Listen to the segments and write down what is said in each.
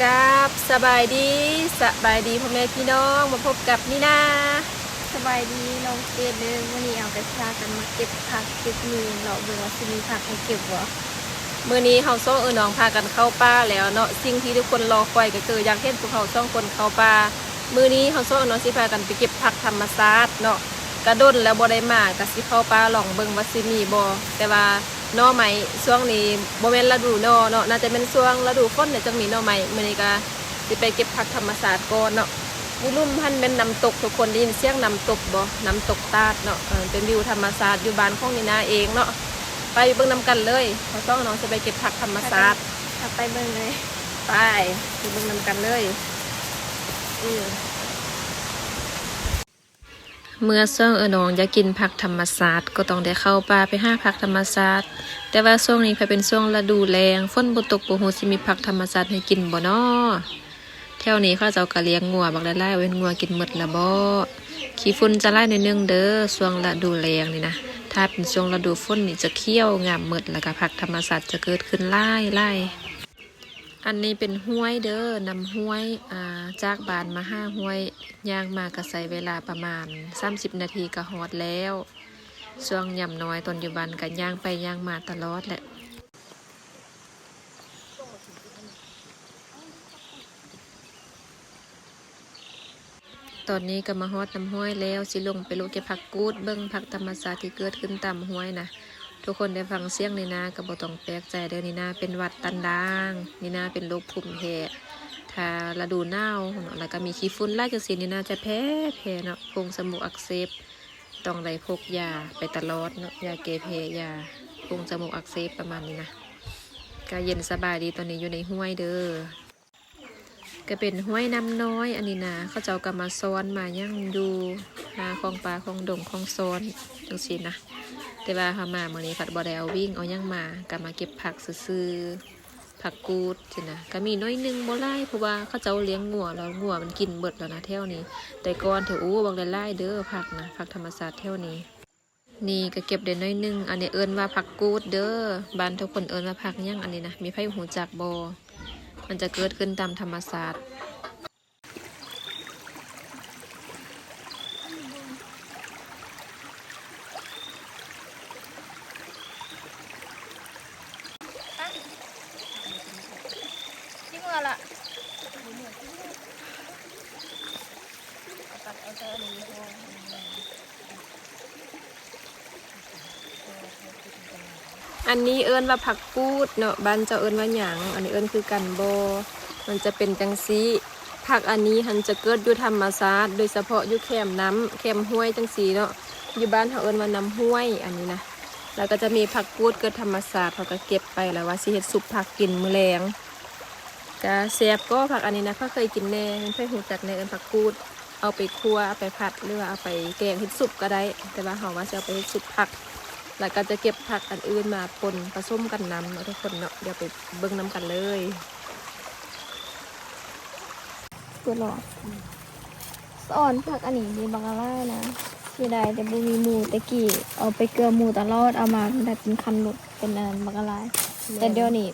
ກັບສະບາຍດີ ສະບາຍດີພໍ່ແມ່ພີ່ນ້ອງ ມາພົບກັບມີນາ. ສະບາຍດີນ້ອງເກດເດີ. ມື້ນີ້ເຮົາກໍຊິພາກັນມາເກັບຜັກເກັບໝີ່ ເລາະເບິ່ງວ່າຊິມີຜັກໃຫ້ເກັບບໍ່. ມື້ນີ້ເຮົາສອງເອື້ອຍນ້ອງພາກັນເຂົ້າປ່າແລ້ວເນາະ. ສິ່ງທີ່ທຸກຄົນລໍຄອຍກໍຄືຢາກເຫັນພວກເຮົາສອງຄົນເຂົ້າປ່າ. ມື້ນີ້ເຮົາສອງເອື້ອຍນ້ອງຊິພາກັນໄປເກັບຜັກທຳມະຊາດເນາະ. ກະດົນແລ້ວບໍ່ໄດ້ມາ ກະຊິເຂົ້າປ່າລອງເບິ່ງວ່າຊິມີບໍ່. ແຕ່ວ່າໜໍ່ໄມ້ຊ່ວງນີ້ບໍ່ແມ່ນລະດູໜໍ່ເນາະ, ໜ້າຈະແມ່ນຊ່ວງລະດູຝົນແຫຼະ ຈັ່ງມີໜໍ່ໄມ້. ມື້ນີ້ກະຊິໄປເກັບຜັກທຳມະຊາດກ່ອນເນາະ. ຢູ່ລຸ່ມຫັ້ນແມ່ນນ້ຳຕົກ ທຸກຄົນໄດ້ຍິນສຽງນ້ຳຕົກບໍ່? ນ້ຳຕົກຕາດເນາະ. ເອີ ເປັນວິວທຳມະຊາດຢູ່ບ້ານຂອງມີນາເອງເນາະ. ໄປເບິ່ງນຳກັນເລີຍ. ເຮົາສອງນ້ອງຊິໄປເກັບຜັກທຳມະຊາດ. ໄປ ໄປເບິ່ງເລີຍ. ໄປ ໄປເບິ່ງນຳກັນເລີຍ. ອື ເມື່ອຊ່ວງເອື້ອຍນ້ອງຢາກກິນຜັກທຳມະຊາດ ກໍຕ້ອງໄດ້ເຂົ້າປ່າໄປຫາຜັກທຳມະຊາດ. ແຕ່ວ່າຊ່ວງນີ້ພັດເປັນຊ່ວງລະດູແລ້ງ ຝົນບໍ່ຕົກ ບໍ່ຮູ້ຊິມີຜັກທຳມະຊາດໃຫ້ກິນບໍ່ນໍ. ແຖວນີ້ເຂົາເຈົ້າກໍລ້ຽງງົວບັກຫຼາຍໆ ເຫັນງົວກິນໝົດລະບໍ. ຂີ້ຝຸ່ນຈະຫຼາຍໜ້ອຍໜຶ່ງເດີ ຊ່ວງລະດູແລ້ງນີ້ນະ. ຖ້າເປັນຊ່ວງລະດູຝົນນີ້ຈະຂຽວງາມໝົດ ແລ້ວກໍຜັກທຳມະຊາດຈະເກີດຂຶ້ນຫຼາຍໆ. ອັນນີ້ເປັນຫ້ວຍເດີ ນ້ຳຫ້ວຍ ອາ ຈາກບ້ານມາຫາຫ້ວຍ ຍ່າງມາກໍໃຊ້ເວລາປະມານສາມສິບນາທີກໍຮອດແລ້ວ. ຊ່ວງຍາມນ້ອຍຕອນຢູ່ບ້ານກໍຍ່າງໄປຍ່າງມາຕະຫຼອດແຫຼະ. ຕອນນີ້ກໍມາຮອດນ້ຳຫ້ວຍແລ້ວ ຊິລົງໄປເລາະເກັບຜັກກູດ ເບິ່ງຜັກທຳມະຊາດທີ່ເກີດຂຶ້ນຕາມຫ້ວຍນະ. ທຸກຄົນໄດ້ຟັງສຽງນີ້ນາກໍບໍ່ຕ້ອງແປກໃຈເດີ ນີ້ນາເປັນຫວັດຕັນດາງ ນີ້ນາເປັນໂລກພູມແພ້. ຖ້າລະດູໜາວເນາະ ແລ້ວກໍມີຂີ້ຝຸ່ນຫຼາຍຈັ່ງຊີ້ ນີ້ນາຈະແພ້ໆເນາະ. ໂພງສະໝູກອັກເສບ ຕ້ອງໄດ້ພົກຢາໄປຕະຫຼອດເນາະ ຢາແກ້ແພ້ ຢາໂພງສະໝູກອັກເສບ ປະມານນີ້ນະ. ກະເຢັນສະບາຍດີ ຕອນນີ້ຢູ່ໃນຫ້ວຍເດີ. ກະເປັນຫ້ວຍນ້ຳນ້ອຍ ອັນນີ້ນະ ເຂົາເຈົ້າກະມາຊ້ອນມາຫຍັງຢູ່ຫາຂອງປ່າຂອງດົງຂອງຊ້ອນຈັ່ງຊີ້ນະ. ແຕ່ວ່າເຮົາມາມື້ນີ້ພັດບໍ່ໄດ້ເອົາວິ້ງເອົາຫຍັງມາ ກະມາເກັບຜັກຊື່ໆ ຜັກກູດຊີ້ນະ. ກະມີໜ້ອຍໜຶ່ງບໍ່ຫຼາຍ ເພາະວ່າເຂົາເຈົ້າລ້ຽງງົວແລ້ວ ງົວມັນກິນເບິດແລ້ວນະແຖວນີ້. ແຕ່ກ່ອນແຖວ ໂອ້ ບັກຫຼາຍໆເດີ ຜັກນະ ຜັກທຳມະຊາດແຖວນີ້. ນີ້ກໍເກັບໄດ້ໜ້ອຍໜຶ່ງ ອັນນີ້ເອີ້ນວ່າຜັກກູດເດີ. ບ້ານທຸກຄົນເອີ້ນວ່າຜັກຫຍັງອັນນີ້ນະ ມີໃຜຮູ້ຈັກບໍ່? ມັນຈະເກີດຂຶ້ນຕາມທຳມະຊາດ. ຊິເມືອລະ. ອັນນີ້ເອີ້ນວ່າຜັກກູດເນາະ, ບ້ານເຈົ້າເອີ້ນວ່າຫຍັງ? ອັນນີ້ເອີ້ນຄືກັນບໍ່? ມັນຈະເປັນຈັ່ງຊີ້. ຜັກອັນນີ້ຫັ້ນຈະເກີດຢູ່ທຳມະຊາດ, ໂດຍສະເພາະຢູ່ແຄມນ້ຳ, ແຄມຫ້ວຍຈັ່ງຊີ້ເນາະ. ຢູ່ບ້ານເຮົາເອີ້ນວ່ານ້ຳຫ້ວຍ ອັນນີ້ນະ. ແລ້ວກໍຈະມີຜັກກູດເກີດທຳມະຊາດ, ເຮົາກໍເກັບໄປ ແລ້ວວ່າຊິເຮັດຊຸບຜັກກິນມື້ແລງ. ກະແຊບກໍຜັກອັນນີ້ນະ, ໃຜເຄີຍກິນແດ່? ແມ່ນໃຜຮູ້ຈັກແດ່? ເອີ້ນຜັກກູດ. ເອົາໄປຂົ້ວ, ເອົາໄປຜັດ ຫຼືວ່າເອົາໄປແກງເຮັດຊຸບກໍໄດ້, ແຕ່ວ່າເຮົາວ່າຊິເອົາໄປເຮັດຊຸບຜັກ. ແລ້ວກໍຈະເກັບຜັກອັນອື່ນມາປົນປະສົມກັນນຳເນາະທຸກຄົນເນາະ. ດຽວໄປເບິ່ງນຳກັນເລີຍ. ເປີດລະຫວາ? ສະອອນຜັກອັນນີ້ເດ ບັກຫຼາຍນະ. ເສຍດາຍແຕ່ບໍ່ມີໝູ່, ແຕ່ກີ້ເອົາໄປເກືອໝູ່ຕະຫຼອດ, ເອົາມາໄດ້ເປັນຄັນລົດ ເປັນອັນນັ້ນບັກຫຼາຍ. ແມ່ນ. ແຕ່ດຽວນີ້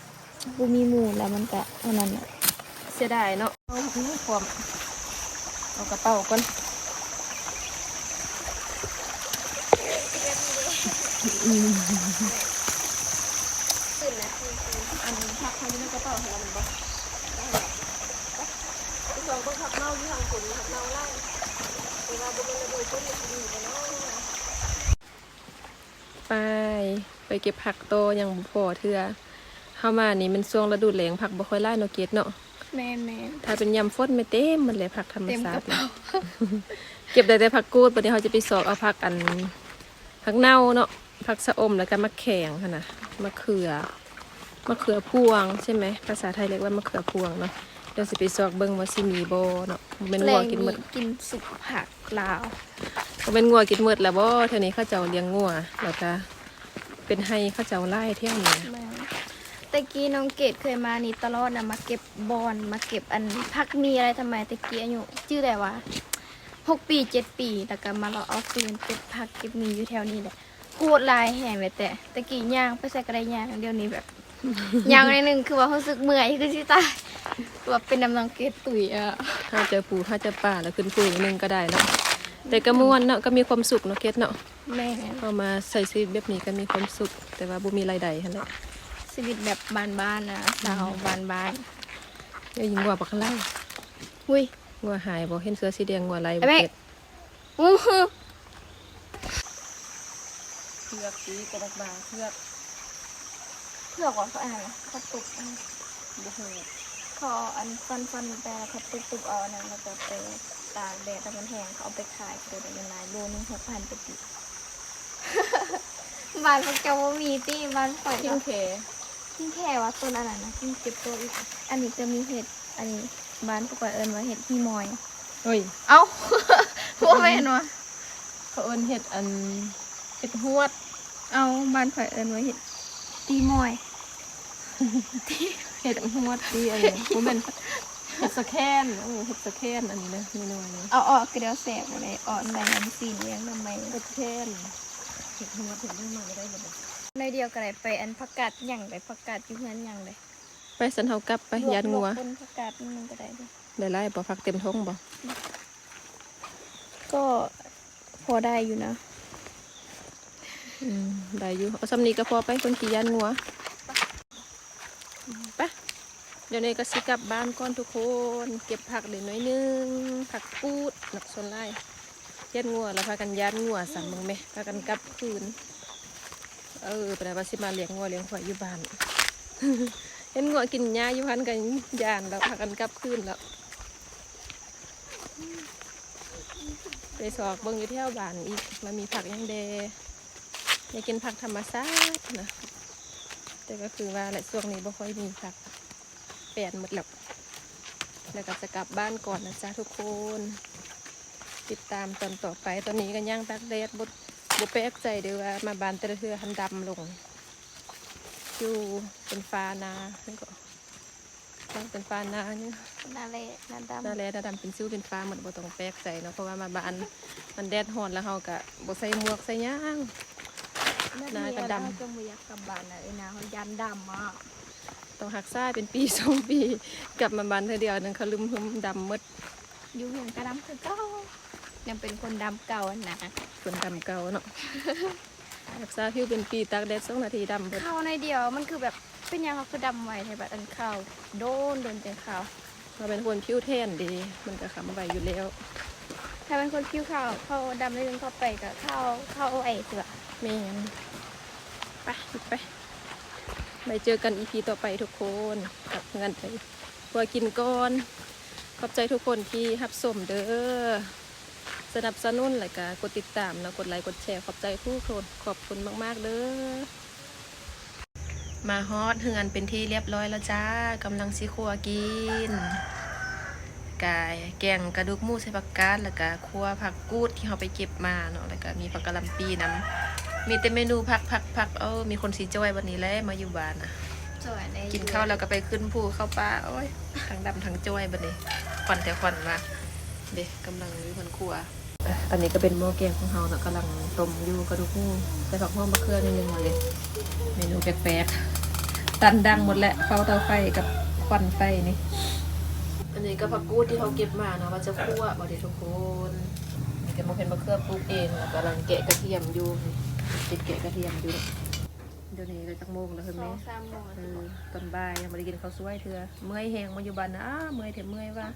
ບໍ່ມີໝູ່ແລ້ວ ມັນກະອັນນັ້ນແຫຼະ. ເສຍດາຍເນາະ. ເອົາຜັກຫຍັງພ້ອມ? ເອົາກະເປົາກ່ອນ. ອືມ ອັນຜັກເຮົາຢູ່ໃນກະເປົາຫັ້ນລະແມ່ນບໍ່? ໄປສ່ອງເບິ່ງຜັກເນົ່າຢູ່ທາງພຸ້ນ, ຜັກເນົ່າຫຼາຍ. ແຕ່ວ່າບໍ່ແມ່ນລະດູຝົນ ມັນຊິມີບໍ່ເນາະ? ໄປ ໄປເກັບຜັກຕໍ່ ຍັງບໍ່ພໍເທື່ອ. ເຮົາມານີ້ແມ່ນຊ່ວງລະດູແລ້ງ ຜັກບໍ່ຄ່ອຍຫຼາຍເນາະເກດເນາະ. ແມ່ນໆ ຖ້າເປັນຍາມຝົນແມ່ນເຕັມໝົດແຫຼະ ຜັກທຳມະຊາດ. ເຕັມກະເປົາ. ເກັບໄດ້ແຕ່ຜັກກູດ, ບັດນີ້ເຮົາຈະໄປຊອກເອົາຜັກອັນ ຜັກເນົ່າເນາະ, ຜັກຊະອົມ ແລ້ວກະໝາກແຂ້ງຫັ້ນນະ, ໝາກເຂືອ ມະເຂືອພວງໃຊ່ໄໝ? ພາສາໄທຮຽກວ່າມະເຂືອພວງເນາະ. ດຽວຊິໄປຊອກເບິ່ງວ່າຊິມີບໍ່ເນາະ. ບໍ່ແມ່ນງົວກິນໝົດ. ກິນຊຸບຜັກລາວ. ບໍ່ແມ່ນງົວກິນໝົດລະບໍ່? ແຖວນີ້ເຂົາເຈົ້າລ້ຽງງົວ ແລ້ວກະເປັນໄຮ່ເຂົາເຈົ້າຫຼາຍແຖວນີ້. ແມ່ນ. ແຕ່ກີ້ນ້ອງເກດເຄີຍມານີ້ຕະຫຼອດນະ, ມາເກັບບ່ອນ ມາເກັບອັນຜັກໝີ່ອະໄລທຳໄມ. ແຕ່ກີ້ອາຍຸຈື່ໄດ້ວ່າຫົກປີ ເຈັດປີ ແລ້ວກະມາເລາະເອົາຟືນເກັບຜັກເກັບໝີ່ຢູ່ແຖວນີ້ແຫຼະ. ໂຄດຫຼາຍແຮງເລີຍ. ແຕ່ ແຕ່ກີ້ຍ່າງໄປໃສກໍໄດ້ຍ່າງ, ດຽວນີ້ແບບ ຍ່າງໜ້ອຍໜຶ່ງ ຄືວ່າຮູ້ສຶກເມື່ອຍ ຄືຊິຕາຍ ຄືວ່າເປັນນ້ຳໜອງເກດຕຸຍອະ. ຫາເຈີປູຫາເຈີປາ ແລ້ວຂຶ້ນພູໜ້ອຍໜຶ່ງກໍໄດ້ເນາະ. ແຕ່ກໍມ່ວນເນາະ ກໍມີຄວາມສຸກເນາະເກດເນາະ. ແມ່ນ. ເຮົາມາໃຊ້ຊີວິດແບບນີ້ກໍມີຄວາມສຸກ ແຕ່ວ່າບໍ່ມີລາຍໄດ້ຫັ້ນແຫຼະ. ຊີວິດແບບບ້ານໆນະ ຊາວບ້ານໆ. ເອີຍ ງົວບັກຫຼາຍ. ຫຸຍ ງົວຫາຍບໍ່? ເຫັນເສື້ອສີແດງງົວໄລ່ບໍ່ເກດ? ອູ ເຜືອກ ຕີກະດອກບາ ເຜືອກ ເຜືອກວ່າ ເຂົາອັນນັ້ນນະ ເຂົາຕຸບ ອັນ ບໍ່ຮູ້ ເຂົາເອົາອັນຟັນໆໄປ ແລ້ວເຂົາຕຸບໆເອົາອັນນັ້ນ ແລ້ວກໍໄປຕາກແດດ ແລ້ວມັນແຫ້ງ ເຂົາເອົາໄປຂາຍ ກໍໄດ້ເງິນຫຼາຍ ໂລໜຶ່ງຫົກພັນປາຍກີບ. ບ້ານພວກເຈົ້າບໍ່ມີຕິ? ບ້ານຂ້ອຍ ກິ່ງແຄ ກິ່ງແຄວ່າ ຕົ້ນອັນນັ້ນນະ ກິ່ງເຈັບໂຕອີກ. ອັນນີ້ກໍມີເຫັດ ອັນນີ້ບ້ານພວກຂ້ອຍເອີ້ນວ່າເຫັດຮີ່ມອຍ. ເອີຍ ເອົ້າ ບໍ່ແມ່ນຫວາ? ເຂົາເອີ້ນເຫັດອັນ ເຫັດຫວດ. ເອົ້າ ບ້ານຂ້ອຍເອີ້ນວ່າເຫັດຕີມອຍ. ເຫັດຫວດຕີ ອັນນີ້ບໍ່ແມ່ນ ເຫັດສະແຄນ. ເອີ ເຫັດສະແຄນ ອັນນີ້ນະ ນ້ອຍໆນີ້. ເອົາອອກຄືດຽວແຊບແລ້ວ ເອົາໃສ່ອັນຊີ້ນຫຍັງນຳໃໝ່ ເຫັດສະແຄນ ເຫັດຫວດ ເຫັດຫຍັງມາກໍໄດ້ເບິດ. ໜ້ອຍດຽວກໍໄດ້ໄປອັນຜັກກາດຫຍັງໄດ໋ ຜັກກາດຢູ່ເຮືອນຫຍັງໄດ໋. ໄປຊັ້ນເຮົາກັບໄປ ຢ້ານງົວ. ຄົນຜັກກາດມັນກໍໄດ້ເດ້. ໄດ້ຫຼາຍບໍ່? ຜັກເຕັມຖົງບໍ່? ກໍພໍໄດ້ຢູ່ນະ. ອືມ ໄດ້ຢູ່ ເອົາສ່ຳນີ້ກໍພໍໄປ ຄົນຂີ້ຢ້ານງົວ. ໄປ ດຽວນີ້ກໍຊິກັບບ້ານກ່ອນທຸກຄົນ. ເກັບຜັກໄດ້ໜ້ອຍໜຶ່ງ ຜັກກູດເນາະ ສ່ວນຫຼາຍ ຢ້ານງົວ ແລ້ວພາກັນຢ້ານງົວຊ້ຳ. ເບິ່ງແມະ ພາກັນກັບຄືນ. ເອີ ປານໃດວ່າຊິມາລ້ຽງງົວລ້ຽງຄວາຍຢູ່ບ້ານ ເຫັນງົວກິນຫຍ້າຢູ່ຫັ້ນກໍຢ້ານແລ້ວ ພາກັນກັບຄືນແລ້ວ. ໄປຊອກເບິ່ງຢູ່ແຖວບ້ານອີກວ່າມີຜັກຫຍັງແດ່. ຢາກກິນຜັກທຳມະຊາດນະ ແຕ່ກໍຄືວ່າແຫຼະ ຊ່ວງນີ້ບໍ່ຄ່ອຍມີຜັກ ແປນໝົດແລ້ວ. ແລ້ວກໍຈະກັບບ້ານກ່ອນນະຈ໊ະທຸກຄົນ. ຕິດຕາມຕອນຕໍ່ໄປ. ຕອນນີ້ກໍຍ່າງຕາກແດດ ບໍ່ ບໍ່ແປກໃຈເດີ້ວ່າມາບ້ານແຕ່ລະເທື່ອຫັ້ນດຳລົງ. ຜິວເປັນຝ້າໜ້າ ແລ້ວກໍ ເປັນຝ້າໜ້າຢູ່ ໜ້າແລ້ໜ້າດຳ ໜ້າແລ້ໜ້າດຳ ເປັນສິວເປັນຝ້າໝົດ. ບໍ່ຕ້ອງແປກໃຈເນາະ ເພາະວ່າມາບ້ານມັນແດດຮ້ອນ ແລ້ວເຮົາກໍບໍ່ໃສ່ໝວກໃສ່ຫຍັງ ໜ້າກໍດຳ. ເຮົາຈຶ່ງບໍ່ຢາກກັບບ້ານນະ ເອີຍນາ ເຮົາຢ້ານດຳເນາະ. ຕ້ອງຮັກສາເປັນປີສອງປີ ກັບມາບ້ານເທື່ອດຽວໜຶ່ງ ຄະລຶມຫຶມ ດຳໝົດ. ຢູ່ເຮືອນກໍດຳຄືເກົ່າ ຍັງເປັນຄົນດຳເກົ່າຫັ້ນນະ ຄົນດຳເກົ່າເນາະ. ຮັກສາຜິວເປັນປີ ຕາກແດດສອງນາທີດຳເບິດ. ຄາວໜ້ອຍດຽວ ມັນຄືແບບ ເປັນຫຍັງເຮົາຄືດຳໄວແທ້? ບັດອັນຄາວໂດນ ໂດນຈັ່ງຄາວ. ເຮົາເປັນຄົນຜິວແທນເດ້ ມັນກໍຄຳໄວຢູ່ແລ້ວ. ຖ້າເປັນຄົນຜິວຂາວ ເຂົາດຳໜ້ອຍໜຶ່ງເຂົ້າໄປກໍຄາວ ຄາວໄວຄືວ່າ. ແມ່ນ. ໄປ ໄປ ໄວ້ເຈີກັນອີພີຕໍ່ໄປທຸກຄົນ. ກັບເຮືອນໄປຄົວກິນກ່ອນ. ຂອບໃຈທຸກຄົນທີ່ຮັບຊົມເດີ້ ສະໜັບສະໜູນ ແລ້ວກະກົດຕິດຕາມເນາະ ກົດໄລກົດແຊ ຂອບໃຈທຸກຄົນ ຂອບຄຸນມາກໆເດີ້. ມາຮອດເຮືອນເປັນທີ່ລຽບຮ້ອຍແລ້ວຈ້າ ກຳລັງຊິຄົວກິນ ກະແກງກະດູກໝູໃສ່ຜັກກາດ ແລ້ວກະ ຂົ້ວຜັກກູດທີ່ເຮົາໄປເກັບມາເນາະ ແລ້ວກະມີຜັກກະຫຼ່ຳປີນຳ. ມີແຕ່ເມນູຜັກໆໆ. ເອີ ມີຄົນຊິຈ່ອຍບັດນີ້ແຫຼະ ມາຢູ່ບ້ານນະ. ຈ່ອຍໄດ້ ກິນເຂົ້າແລ້ວກໍໄປຂຶ້ນພູເຂົ້າປ່າ. ໂອ້ຍ ທັງດຳທັງຈ່ອຍບັດນີ້ ຂວັນແທ້ຂວັນວ່າ. ເດ້ ກຳລັງຢູ່ເຮືອນຄົວ. ອັນນີ້ກໍເປັນໝໍ້ແກງຂອງເຮົາເນາະ ກຳລັງຕົ້ມຢູ່ ກະດູກໝູ ໃສ່ຜັກຫອມ ມະເຂືອໜ້ອຍໜຶ່ງ. ເດ້ ເມນູແປກໆ ຕັນດັງໝົດແຫຼະ ເຝົ້າເຕົາໄຟກັບຂວັນໄຟນີ້. ອັນນີ້ກໍຜັກກູດທີ່ເຮົາເກັບມາເນາະ ວ່າຈະຂົ້ວບໍ່ເດ້ທຸກຄົນ. ນີ້ກໍມາເປັນມະເຂືອປູກເອງ ແລ້ວກຳລັງແກະກະທຽມຢູ່ ຕິດແກະກະທຽມຢູ່. ດຽວນີ້ກໍຈັກໂມງແລ້ວເຮີແມ່? ສອງສາມໂມງ. ເອີ ຕອນບ່າຍຍັງບໍ່ໄດ້ກິນເຂົ້າສວຍເທື່ອ. ເມື່ອຍແຮງ ມາຢູ່ບ້ານນະ ເມື່ອຍແທ້ເມື່ອຍວ່າ.